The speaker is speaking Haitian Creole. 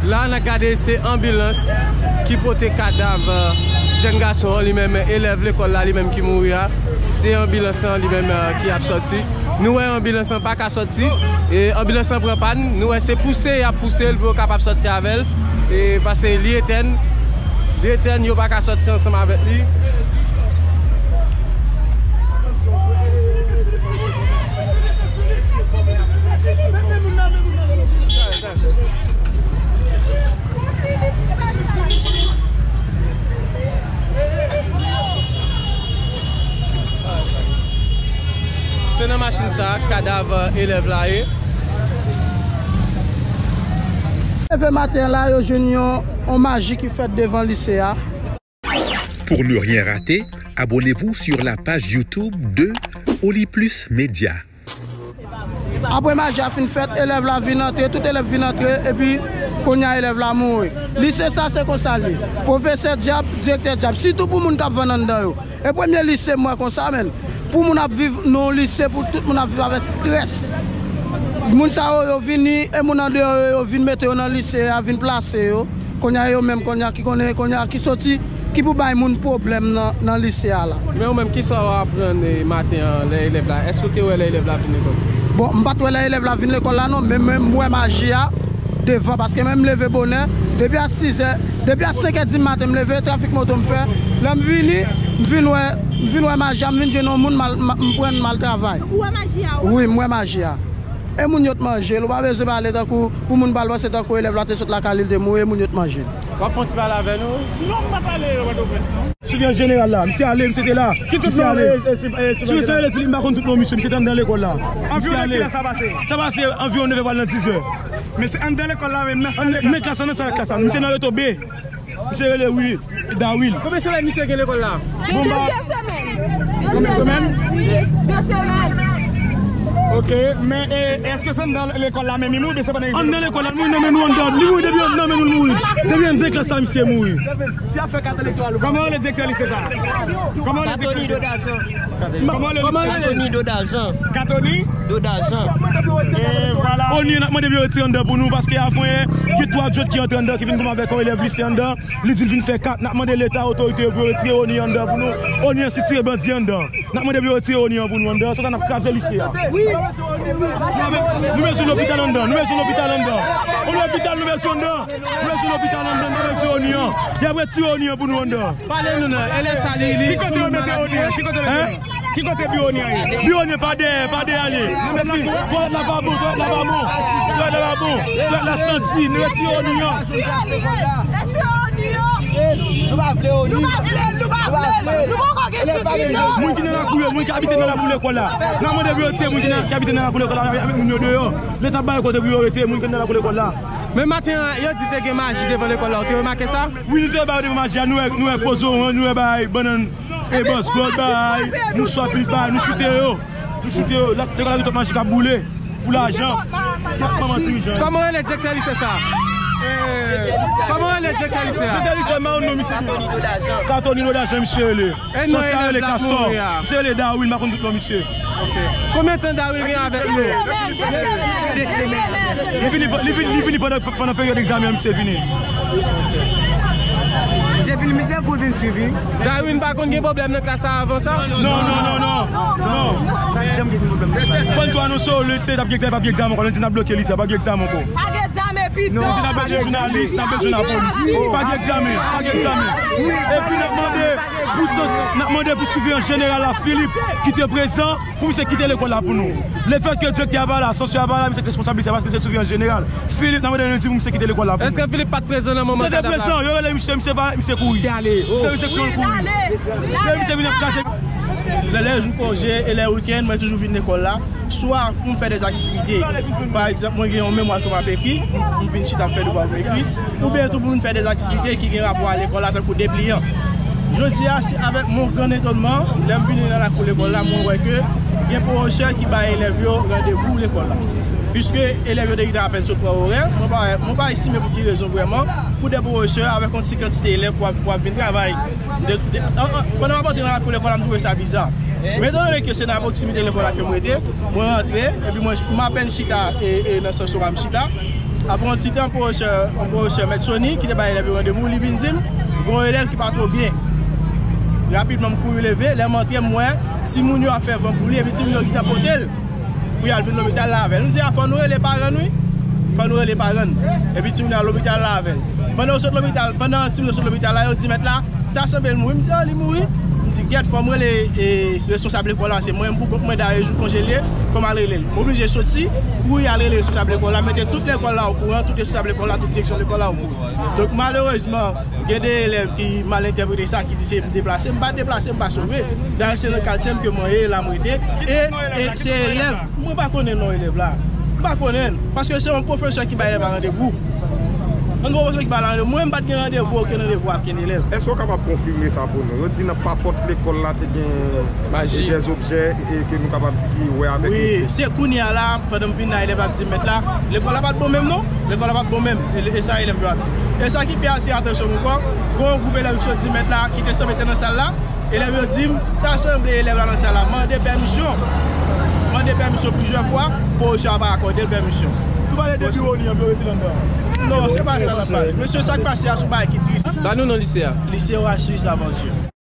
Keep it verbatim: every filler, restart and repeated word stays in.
La, n ap gade, se anbilans ki pote kadav, euh, jèn gason an, li menm, elèv lekòl la, li menm ki mouri a. Se anbilans lan, li menm, euh, ki ap sòti. Nou wè anbilans lan pa ka sòti. E anbilans lan pran pàn. Nou wè se pouse y ap pouse l pou yo kapab sòti avè l. E paske li etèn. Li etèn, yo pa ka sòti ansanm avèk li. Se nan machin sa a kadav elèv la ye. Leve maten la, yo jwenn yon, yon maji ki fèt devan lise a. Pour ne rien rater, abonnez-vous sur la page YouTube de Oli Plus Média. Apre maji a fin fèt, elèv la vin antre, tout elèv vin antre, epi kounye a elèv la mouri. Lise sa se konsa l ye. Pwofesè djab, direktè djab, sitou pou moun k ap vann anndan yo. E premye lise m wè konsa, menn. Pou moun ap viv nan yon lise, pou tout moun ap viv avèk estrès. Moun sa yo, yo vini, e moun andeyò yo, yo vin mete yo nan lise a, vin plase yo. Kounye a yo menm, kounye a ki konnen, kounye a ki soti, ki pou bay moun pwoblèm nan, nan lise a la. Men ou menm, kisa w aprann, eh, maten an, lè elèv la? Èske w te wè lè elèv la vin lekòl? Bon, m pa t wè lè elèv la vin lekòl la non, men, men m wè maji a devan, paske mwen m leve bonè, depi a sizè, depi a senkè di maten m leve, trafik moto m fè. Lè m vini, m vin wè, m vin wè maji a, m vin jwenn yon moun, m al, m, m pran m al travay. Ou wè maji a, wi? Wi, m wè maji a. E moun yo t manje l, ou pa bezwen pale tankou pou moun pa l panse tankou elèv la te sot lakay li, l te mouri, e moun yo t manje l. W ap fè yon ti pale avè nou? Non, m pa pale Pòtoprens non. Siveyans jeneral la, misye ale, misye te la. Ki tout non? Siveyans jeneral, Filip, m pa konn tout non misye, misye te anndan lekòl la. Misye ale. Anviwon kilè sa pase? Sa pase anviwon nevè pral nan dizè. Men se anndan lekòl la, men nan sal de klas la. Men klas la, nan sal klas la. Misye nan reto B. Misye rele, wi, Dawil. Konbyen semèn misye gen lekòl la? Bon, de semèn. Konbyen semèn? De semèn. Ok, men, e, èske se anndan lekòl la menm li mouri, oubyen se pandan li jwe? Anndan lekòl la, mouri nan men nou anndan. Li mouri depi anndan men nou, mouri. Depi anndan klas la, misye mouri. Kòman rele direktè lise sa? Kòman rele direktè lise? Kòman rele? Katoni Dodaljan. Katoni? Dodaljan. E vwala. Oni, n ap mande pou yo retire anndan pou nou, paske avan yè, gen twa djòt ki antre anndan, ki vin goumen avèk yon elèv lise anndan. Li di l vin fè kat, n ap mande leta, otorite yo pou yo retire Oni anndan pou nou. Oni an sitire bandi anndan. N ap mande pou yo retire Oni an pou nou anndan, sou sa n ap kraze lise a. Nou bezwen lopital anndan, nou bezwen lopital anndan. Yon lopital nou bezwen anndan. Nou bezwen lopital anndan, nou bezwen Oni an. Y ap retire Oni an pou nou anndan. Pale nou non, e lè sa li, li, ki kote yo mete Oni an? Ki kote yo mete Oni an? Ki kote biwo Oni an ye? Biwo Oni pa dèyè, pa dèyè li. Twalèt la pa bon, twalèt la pa bon. Twalèt la pa bon. Twalèt la santi, nou retire Oni an. Nou pa vle Oni. Nou pa vle, nou pa vle. Nou poko gen jistis non. Moun ki nan lakou yo, moun ki abite nan lakou lekòl la. N ap mande pou yo retire moun ki nan, ki abite nan lakou lekòl la, avèk moun yo deyò. Leta bay kote pou yo retire moun ki nan lakou lekòl la. Men maten an, yo di te gen maji devan lekòl la, ou te remake sa? Wi, nou te bay devan maji a, nou wè, nou wè pozo, nou wè bay bannann, e bòs gòd bay, nou sòt plis bay, nou choute yo. Nou choute yo. Lekòl la gen twòp maji k ap boule pou lajan. Kèt manman dirijan. Kòman rele direktè lise sa? Kòman rele direktè lise a? Direktè lise a, m pa konn non misye. Katoni Dodaljan misye rele. E non, sòsyè a rele Kastò. Misye rele Dawil, m pa konn tout non misye. Ok. Konbyen tan Dawil gen avèk nou? Li vini, li vini, li vini pandan, pandan peryòd egzamen an, misye vini. Misye vini, misye kou vin swiv, wi. Dawil pa konn gen pwoblèm nan klas la avan sa? Non, non, non, non. Non. Pa t janm gen pwoblèm nan klas la. Fò n tou anonse w, lè se t ap gen egzamen, p ap gen egzamen ankò. Lè n di n ap bloke lise a, p ap gen egzamen ankò. Pa gen egzamen, pito. Non, n ap bezwen jounalis, n ap bezwen lapolis. Pa gen egzamen, pa gen egzamen. Epi n ap mande pou sans-, n ap mande pou siveyans jeneral la, Filip, ki te prezan, pou misye kite lekòl la pou nou. Lefètke direktè a pa la, sansè a pa la, misye k responsab lise a, paske se siveyans jeneral. Filip, n ap mande nou di pou misye kite lekòl la pou nou. Èske Filip pa t prezan nan moman kadaf la? Misye te prezan, yo rele misye, misye pa, misye kouri. Misye ale. Se seksyon l kouri. Lè misye vin ap kraze. Lè, lè jou konje e lè wikenn, mwen toujou vin lekòl la. Swa pou m fè dèzaktivite. Pa egzanp, mwen gen yon memwa ke m ap ekri, m, m vin chita m fè devwa m ekri, oubyen tou pou m fè dèzaktivite ki gen rapò a lekòl la, tankou depliyan. Jodi a, se avèk mon gran etonman, lè m vini nan lakou lekòl la, mwen wè ke gen pwofesè ki bay elèv yo randevou lekòl la. Piske elèv yo te gentan apèn sot pran orè, mwen pa, mwen pa estime pou ki rezon vrèman, pou de pwofesè avèk yon ti kantite elèv pou ap, pou ap vin travay. De, de, an, an, pandan m ap antre nan lakou lekòl la, m twouve sa biza. Men etan done ke se nan pwoksimite lekòl la ke m rete, mwen rantre, epi mwen, m apèn chita, e, e, nan sans yo pa m chita. Apre yon ti tan, pwofesè, yon pwofesè, mèt Sony, ki te bay elèv yo randevou, li vin di m, gen yon elèv ki pa twò byen. Rapidman, m kouri leve, lè m antre, m wè timoun yo ap fè van pou li, epi timoun yo gentan pote l pou y al vin lopital la avè l. M di, a, fò nou rele paran n, wi. Fò nou rele paran n. Epi timoun yo al lopital la avè l. Pandan yo sot lopital, pandan timoun yo sot lopital la, yo di mèt la, ta sanble l mouri. M di, a, li mouri? M di, gèt, fò m rele, e, responsab lekòl la, se mwen, m pou kont mwen, dayè, jou konje l ye, fò m al rele l. M oblije soti, kouri al rele responsab lekòl la, mete tout lekòl la okouran, tout responsab lekòl la, tout direksyon lekòl la okouran. Donk, malerezman, gen de elèv ki mal entèprete sa, ki di se m deplase. M pa deplase, m pa sove. Dayè, se nan katye m ke mwen ye, la m rete. E, e se elèv, mwen pa konnen non elèv la. M pa konnen l. Paske se yon pwofesè ki bay elèv la randevou. Yon pwofesè ki bay la randevou. Mwen, m pa t gen randevou, okenn randevou ak okenn elèv. Èske w kapab konfime sa pou nou? Yo di nan papòt lekòl la te gen, maji, e, dèzobjè, e, ke nou kapab di ki wè avèk, wi, mistè. Se kounye a la, pandan m vin la, elèv ap di mèt la, lekòl la pa t bon menm non, lekòl la pa t bon menm, e, e sa elèv yo ap di. E sa ki pi atire atansyon m ankò, gen yon gwoup elèv ki sot di mèt la, ki te sanble te nan sal la, elèv yo di m, ta sanble elèv la nan sal la, mande pèmisyon, mande pèmisyon plizyè fwa, pwofesè a pa akòde l pèmisyon. Ou pale de biwo li an, biwo resi anndan an. Non, se pa sa n ap pale. Mesye, sa k pase a se yon bagay ki tris. Ba nou non lise a. Lise Oasis Lavansye.